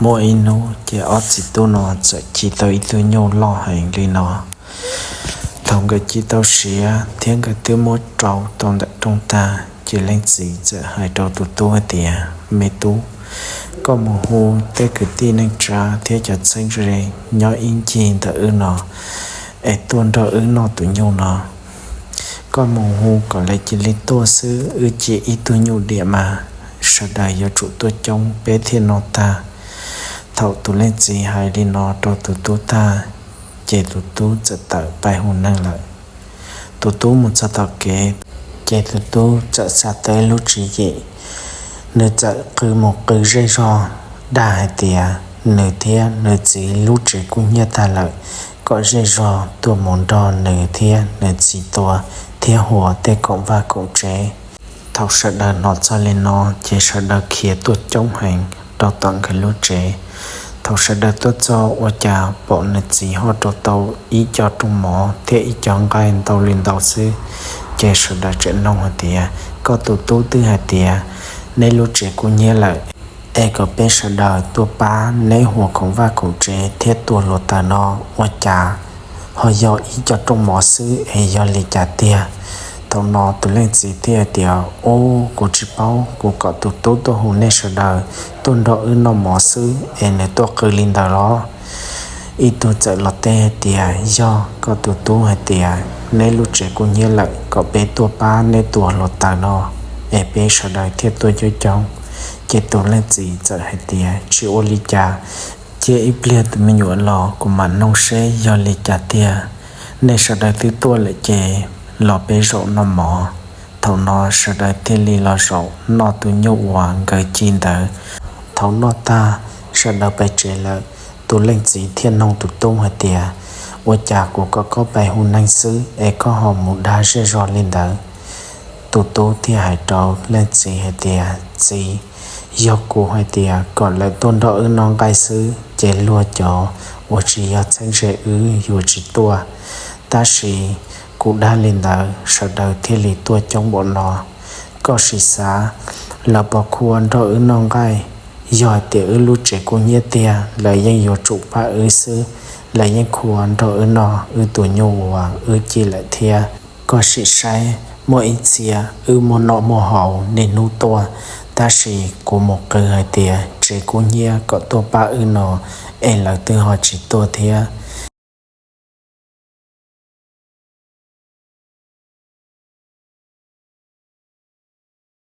Muaj ib hnub ces ob txiv tub no txawm ci tau ib tug nyuj loj heev li no. Thaum nkawd ci tau siav thiab nkawd twb muab rau tau ntawm rooj tag, ces leej txiv txawm hais rau tus tub hais tias, Me tub, koj mus hu tej kwv tij neej tsa thiab cov txheeb ze nyob ib ncig ntawm wb no es tuaj nrog wb noj tus nyuj no. Koj mus hu kom lawv cia li tuaj xwb, wb cia ib tug nyuj diam mas sawv daws yuav tsum tuaj coob peb thiaj noj tag. Thaum tus leej txiv hais li no rau tus tub tag, ces tus tub txawm tawm pais hu neeg lawm. Tus tub mus txog tom kev, ces tus tub txawm xav tau lub tswv yim, nws txawm qw mus qw zej zog dag hais tias nws thiab nws txiv lub tsev kub hnyiab tag lawm, kom zej zog tuaj mus nrog nws thiab nws txiv tua thiab huas tej khoom vaj khoom tsev. Thaum sawv daws hnov txog li no, ces sawv daws khiav tuaj coob heev rau tom nkawd lub tsev. Thaum sawv daws tuaj txog ua cas pom nws txiv ho rau tau ib co rooj mov thiab ib co nqaij ntau li ntau xwb. Ces sawv daws tseem nug hais tias, Koj tus tub twb hais tias neb lub tsev kub hnyiab lawm, es kom peb sawv daws tuaj pab neb huas khoom vaj khoom tsev thiab tua hluav taws no, ua cas ho yog ib co rooj mov xwb es yog li cas tiag? Thaum no tus leej txiv thiaj hais tias, Ub, kuv tsis paub, kuv kom tus tub tuaj hu nej sawv daws tuaj nrog wb noj mov xwb es nws tuaj qw li ntawd los? Ib tug txawm los teb hais tias, Yog koj tus tub hais tias neb lub tsev kub hnyiab lawm, kom peb tuaj pab neb tua hluav taws no, es peb sawv daws thiaj tuaj coob coob. Ces tus leej txiv txawm hais tias, Tsis ua li cas, cia ib pliag tus me nyuam los kuv mam noog seb yog li cas tiag. Nej sawv daws twb tuaj lawm ces los peb zaum noj mov. Thaum no sawv daws thiaj li los zaum noj tus nyuj uas nkawd ci ntawd. Thaum noj tag, sawv daws pais tsev lawm, tus leej txiv thiaj nug tus tub hais tias, Ua cas kuv kom koj pais hu neeg xwb es koj ho mus dag zej zog li ntawd? Tus tub thiaj hais rau leej txiv hais tias, Txiv, yog kuv hais tias kom lawv tuaj nrog wb noj nqaij xwb ces luag cov uas tsis yog txheeb ze wb yuav tsis tuaj. Tab sis kuv dag li ntawd sawv daws thiaj li tuaj coob npaum no. Koj sim xav, lawv puas khuv nrog wb noj nqaij? Yog hais tias wb lub tsev kub hnyiab tiag, lawv yeej yuav tsum pab wb xwb. Lawv yeej khuv nrog wb noj wb tus nyuj uas wb ci lawm thiab. Koj sim saib, muaj ib txhia wb muaj noj muaj haus niaj hnub tuaj, tab sis kuv mus qw hais tias tsev kub hnyiab kom tuaj pab wb no, es lawv twb ho tsis tuaj thiab.